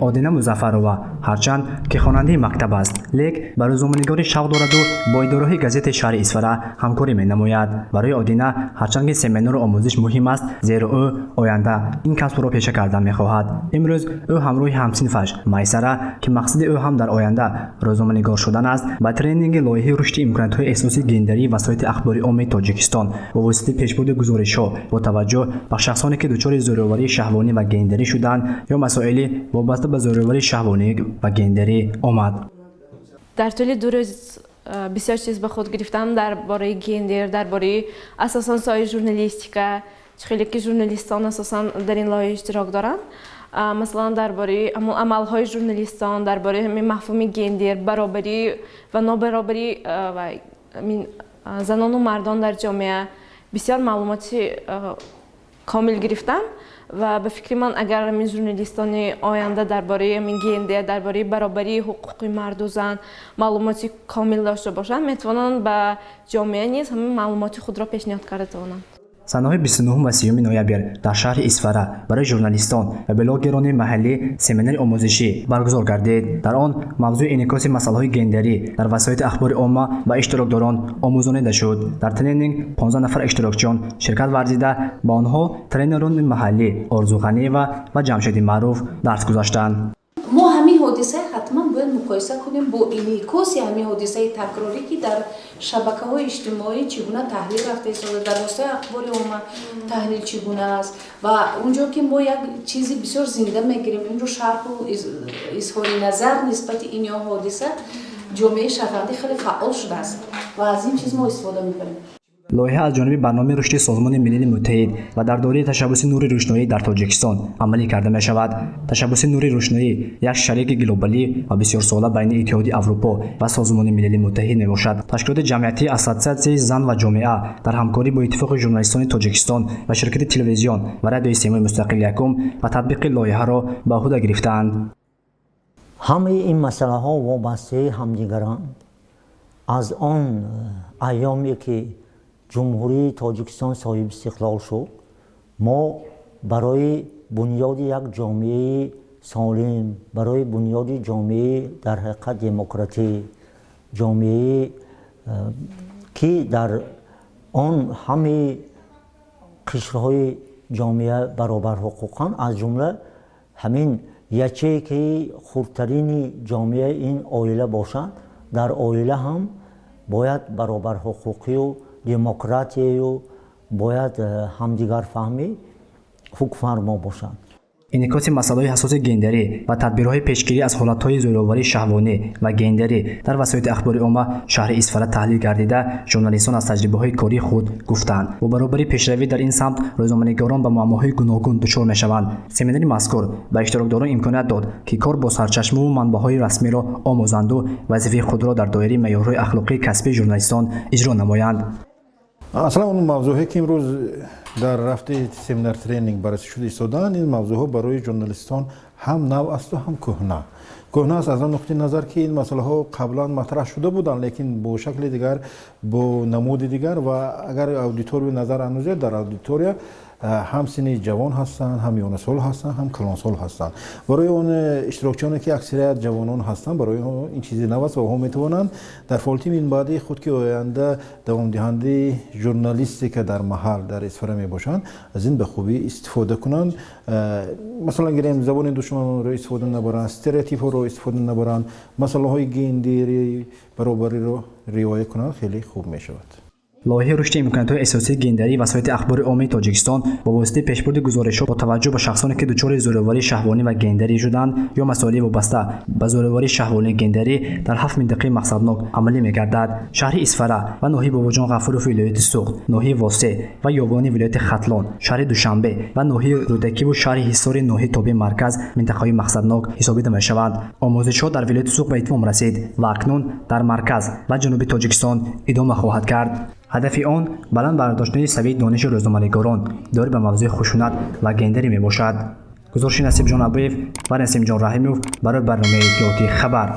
Одина Музаффарова, ҳарчанд ки хонандаи мактаб аст, лек ба рӯзноманигорӣ шавқ дораду бо идораҳои газетаи шаҳри Исфара ҳамкорӣ менамояд. Барои Одина ҳарчанд ки семинару омӯзиш муҳим аст, зеро ӯ оянда ин касбро пеша кардан мехоҳад. Имрӯз ӯ ҳамроҳи ҳамсинфаш Майсара, ки мақсади ӯ ҳам дар оянда рӯзноманигор шудан аст, ба тренинги лоиҳаи рушди имкониятҳои эҳсоси гендерии васоити ахбори оммаи Тоҷикистон бо воситаи пешбурди гузоришҳо бо таваҷҷӯҳ ба шахсоне, ки дучори зӯроварии шаҳвонӣ ва гендерӣ шуданд ё масоили вобаста ба зӯроварии шаҳвонӣ ва гендерӣ омад. Дар тӯли 2 рӯз бисёр чиз ба худ гирифтам дар бораи гендер, дар бораи асосан соҳаи журналистика, чӣ хеле ки журналистон асосан дар ин лоиҳа иштирок доранд, масалан, дар бораи амалҳои журналистон, дар бораи ҳамин мафҳуми гендер, баробарӣ ва нобаробарӣ ва занону мардон дар ҷомеа бисёр маълумоти комил гирифтам. Ва ба фикри ман, агар ҳамин журналистони оянда дар бораи ҳамин гендер, дар бораи баробарии ҳуқуқи марду зан маълумоти комил дошта бошанд, метавонанд ба ҷомеа низ ҳамин маълумоти худро пешниҳод карда тавонанд. Санаҳои 29 ва 30 ноябр дар шаҳри Исфара барои журналистон ва блогерони маҳаллӣ семинари омӯзишӣ баргузор гардид. Дар он мавзӯи инъикоси масъалаҳои гендерӣ дар васоити ахбори омма ба иштирокдорон омӯзонида шуд. Дар тренинг 15 нафар иштирокчиён ширкат варзида, ба онҳо тренерони маҳаллӣ Орзу Ғаниева ва Ҷамшеди Маъруф дарс гузаштанд. Мо ҳамин ҳодиса ҳатман бояд муқоиса кунем бо инъикоси ҳамин ҳодисаи такрорӣ, ки дар шабакаҳои иҷтимоӣ чӣ гуна таҳлил рафта истода, дар воситаи ахбори омма таҳлил чӣ гуна аст. Ва унҷо ки мо як чизи бисёр зинда мегирем, инро шарҳу изҳори назар нисбати ин ё ҳодиса, ҷомеаи шаҳрвандӣ хеле фаъол шудааст ва аз ин чиз мо истифода мебарем. Лоиҳа аз ҷониби барномаи рушди Созмони Милали Муттаҳид ва дар доираи ташаббуси Нури рӯшноӣ дар Тоҷикистон амалӣ карда мешавад. Ташаббуси Нури рӯшноӣ як шарики глобалӣ ва бисёрсола байни Иттиҳоди Аврупо ва Созмони Милали Муттаҳид мебошад. Ташкилоти ҷамъиятии Ассотсиатсияи зан ва ҷомеа дар ҳамкорӣ бо Иттифоқи журналистони Тоҷикистон ва ширкати телевизион ва радиои Семои мустақил якум ба татбиқи лоиҳаро ба ӯҳда гирифтаанд. Ҳамаи ин масъалаҳо вобастаи ҳамдигаранд. Аз он айёме ки Ҷумҳурии Тоҷикистон соҳиби истиқлол шуд, мо барои бунёди як ҷомеаи солим, барои бунёди ҷомеаи дар ҳақиқат демократӣ, ҷомеаи ки дар он ҳамаи қишрҳои ҷомеа баробарҳуқуқанд, аз ҷумла ҳамин ячейкаи хурдтарини ҷомеа ин оила бошад, дар оила ҳам бояд баробарҳуқуқию демократияю бояд ҳамдигарфаҳмӣ ҳукмфармо бошад. Инъикоси масъалаҳои ҳассоси гендерӣ ва тадбирҳои пешгирӣ аз ҳолатҳои зӯроварии шаҳвонӣ ва гендерӣ дар васоити ахбори омма шаҳри Исфара таҳлил гардида, журналистон аз таҷрибаҳои кории худ гуфтанд. Бо баробари пешравӣ дар ин самт, рӯзноманигорон ба муаммоҳои гуногун дучор мешаванд. Семинари мазкур ба иштирокдорон имконият дод, ки кор бо сарчашмаву манбаъҳои расмиро омӯзанду вазифаи худро дар доираи меъёрҳои ахлоқии касбии журналистон иҷро намоянд. Аслан он мавзӯъҳое, ки имрӯз дар рафти семинар тренинг баррасӣ шуда истодаанд, ин мавзӯъҳо барои журналистон ҳам нав асту ҳам кӯҳна. Кӯҳна аст аз он нуқтаи назар, ки ин масъалаҳо қаблан матраҳ шуда буданд, лекин бо шакли дигар, бо намуди дигар. Ва агар аудитория назар андозед, дар аудитория ҳам синни ҷавон ҳастанд, ҳам миёнасол ҳастанд, ҳам калонсол ҳастанд. Барои он иштирокчиёне, ки аксарият ҷавонон ҳастанд, барои онҳо ин чизи нав аст ва онҳо метавонанд дар фаъолияти минбаъдии худ, ки оянда давомдиҳандаи журналистика дар маҳал, дар Исфара мебошанд, аз ин ба хубӣ истифода кунанд. Масалан, гирем, забони душманонро истифода набаранд, стереотипҳоро истифода набаранд, масъалаҳои гендери баробариро риоя кунанд, хеле хуб мешавад. Лоиҳаи рушди имкониятҳои эҳсосии гендерии васоити ахбори оммаи Тоҷикистон бо воситаи пешбурди гузоришҳо бо таваҷҷӯҳ ба шахсоне, ки дучори зӯроварии шаҳвонӣ ва гендерӣ шуданд ё масоили вобаста ба зӯроварии шаҳвонии гендерӣ, дар ҳафт минтақаи мақсаднок амалӣ мегардад: шаҳри Исфара ва ноҳияи Бобоҷон Ғафурови вилояти Суғд, ноҳияи Восеъ ва Ёвони вилояти Хатлон, шаҳри Душанбе ва ноҳияи Рӯдакиву шаҳри Ҳисори ноҳияи тобеи марказ минтақаҳои мақсаднок ҳисобида мешаванд. Омӯзишҳо дар вилояти Суғд ба итмом расид ва акнун дар марказ ва ҷануби Тоҷикистон идома хоҳад кард. Ҳадафи он баланд бардоштани савияи дониши рӯзноманигорон доир ба мавзӯи хушунат ва гендерӣ мебошад. Гузориши Насибҷон Абуев ва Насимҷон Раҳимов барои барномаи иттилоотии «Хабар».